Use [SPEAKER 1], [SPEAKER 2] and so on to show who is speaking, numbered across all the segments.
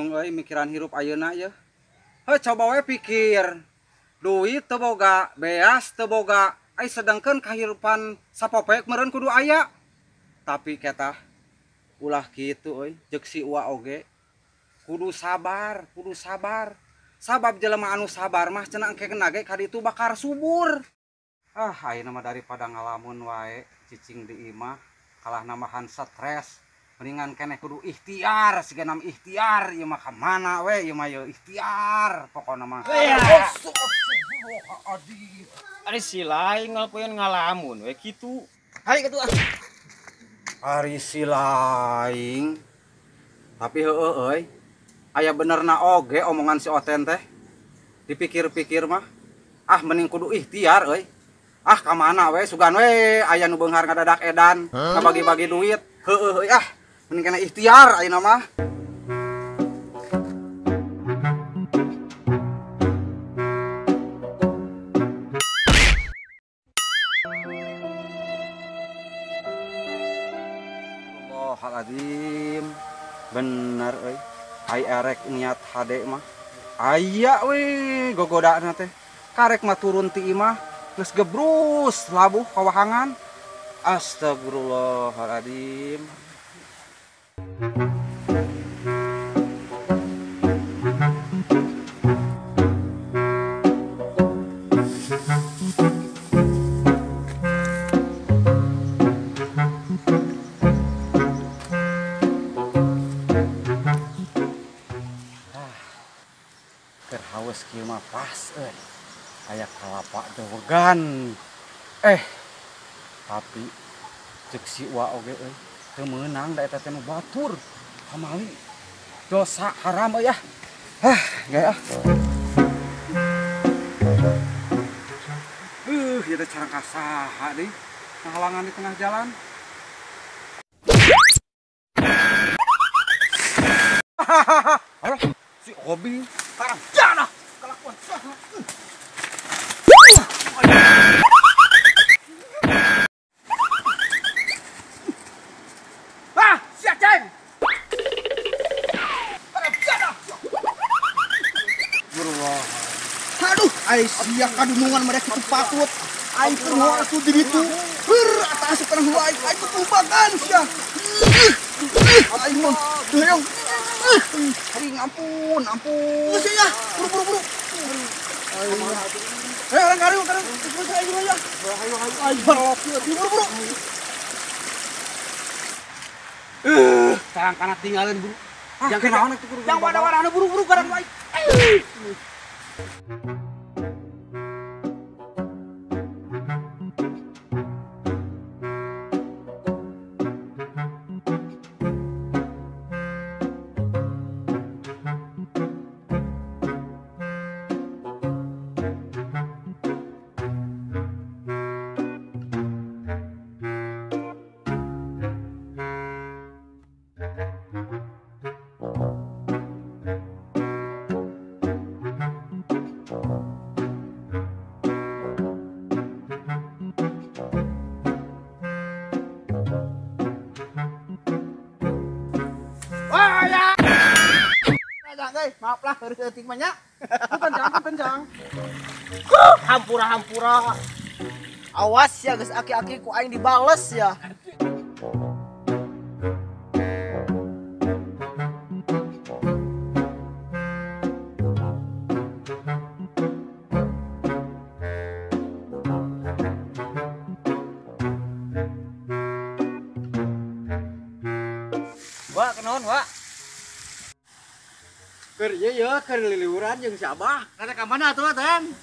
[SPEAKER 1] Bingung euy mikiran hirup ayeuna yeuh. Heuh coba we pikir. Duit teu boga, beas teu boga. Ai sedangkeun kahirupan sapopoek meureun kudu aya. Tapi ketah ulah kitu euy, jeung si Uwa oge kudu sabar, kudu sabar. Sabab jelema anu sabar mah cenah engke ge ka ditu bakar subur. Ah, ayeuna mah daripada ngalamun wae cicing di imah kalah nambahan stres. Mendingan keneh kudu ikhtiar, siga nam ikhtiar ieu mah ka mana we ieu mah ieu ikhtiar pokona mah.
[SPEAKER 2] Ari si lain ngalapoeun ngalamun we kitu.
[SPEAKER 3] Hari kitu ah.
[SPEAKER 1] Ari si lain. Tapi heueuh euy. Aya benerna oge omongan si Oten teh. Dipikir-pikir mah ah mending kudu ikhtiar euy. Ah ka mana we sugan we aya nu beunghar ngadadak edan, ngabagi-bagi duit. Heueuh euy ah mending kana ikhtiar ayeuna mah. Astagfirullahaladzim. Bener euy. Ai erek niat hade mah. Aya we gogodana teh. Karek mah turun ti imah geus gebrus labuh kawahangan. Astagfirullahaladzim. Keur haus kieu mah pas euy. Aya kalapa dewegan. Tapi ceuk si Uwa oge euy teu meunang da eta teh nu batur. Kamali dosa haram euy ah. Hah, gaya ah. Ieu teh carang ka saha deui ngahalangan di tengah jalan. Alah, si Obi karang jana kelakuan saha. Ah, sia ceng. Karang jana.
[SPEAKER 3] Aduh, ai sia kadunungan mereka kitu patut. Ai keur atuh di ditu. Heur atas kana heula ai ai kutubakan sia. Aing mah hoyong.
[SPEAKER 1] Aing ampun, ampun.
[SPEAKER 3] Geus ya, buru-buru buru.
[SPEAKER 1] Eh, orang karung, karung. Terus ayo ayo. Ayo ayo.
[SPEAKER 3] Ayo buru-buru.
[SPEAKER 1] Sarang kana tinggalin buru. Yang naon itu buru.
[SPEAKER 3] Yang wadah-wadah anu buru-buru karang baik. Wah ya. Guys, maaf lah harus euting banyak.
[SPEAKER 1] Kencang, kencang.
[SPEAKER 3] Hampura-hampura. Awas ya geus aki-aki ku aing dibales ya.
[SPEAKER 2] Wah, kenaon, Wak?
[SPEAKER 1] Keur ieu ye keur liliuran jeung si Abah.
[SPEAKER 4] Kada ka mana atuh, Ten?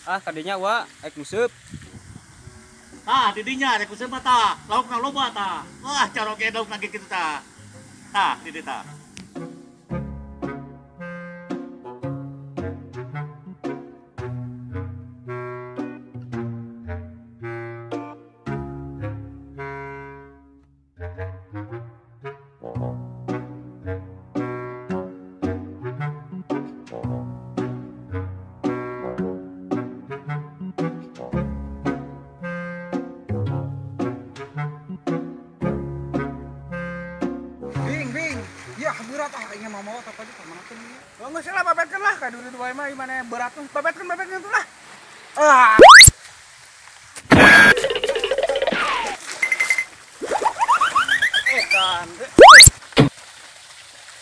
[SPEAKER 2] Ah, kadinya Wak, rek nguseup.
[SPEAKER 4] Tah, di dinya rek nguseup mah tah. Laukna loba tah. Wah, caroge laukna ge kitu tah. Tah, di dieu tah.
[SPEAKER 1] Bing, bing. Ya Aduh, ka mana teh?
[SPEAKER 3] Oh, geus lah babetkeun lah ka duit wae mah imane berat mah babetkeun tuh lah.
[SPEAKER 1] Ah. Edan.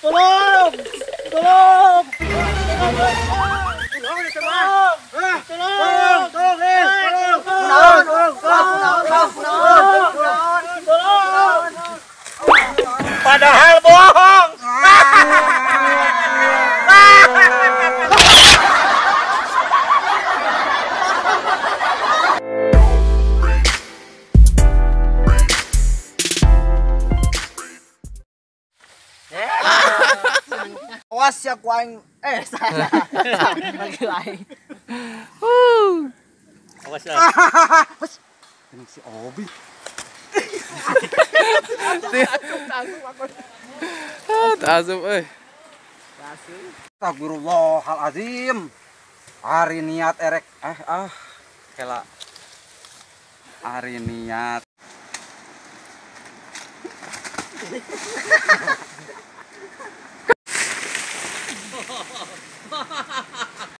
[SPEAKER 4] Tolong! Tolong! Tolong! Tolong! Tolong!
[SPEAKER 2] Padahal bohong.
[SPEAKER 3] Awas ya ku aing salah.
[SPEAKER 5] Lagi lain.
[SPEAKER 4] Awas lah.
[SPEAKER 1] Ini si Obi.
[SPEAKER 6] Asup euy.
[SPEAKER 1] Astagfirullahalazim. Ari niat erek kela. Ari niat.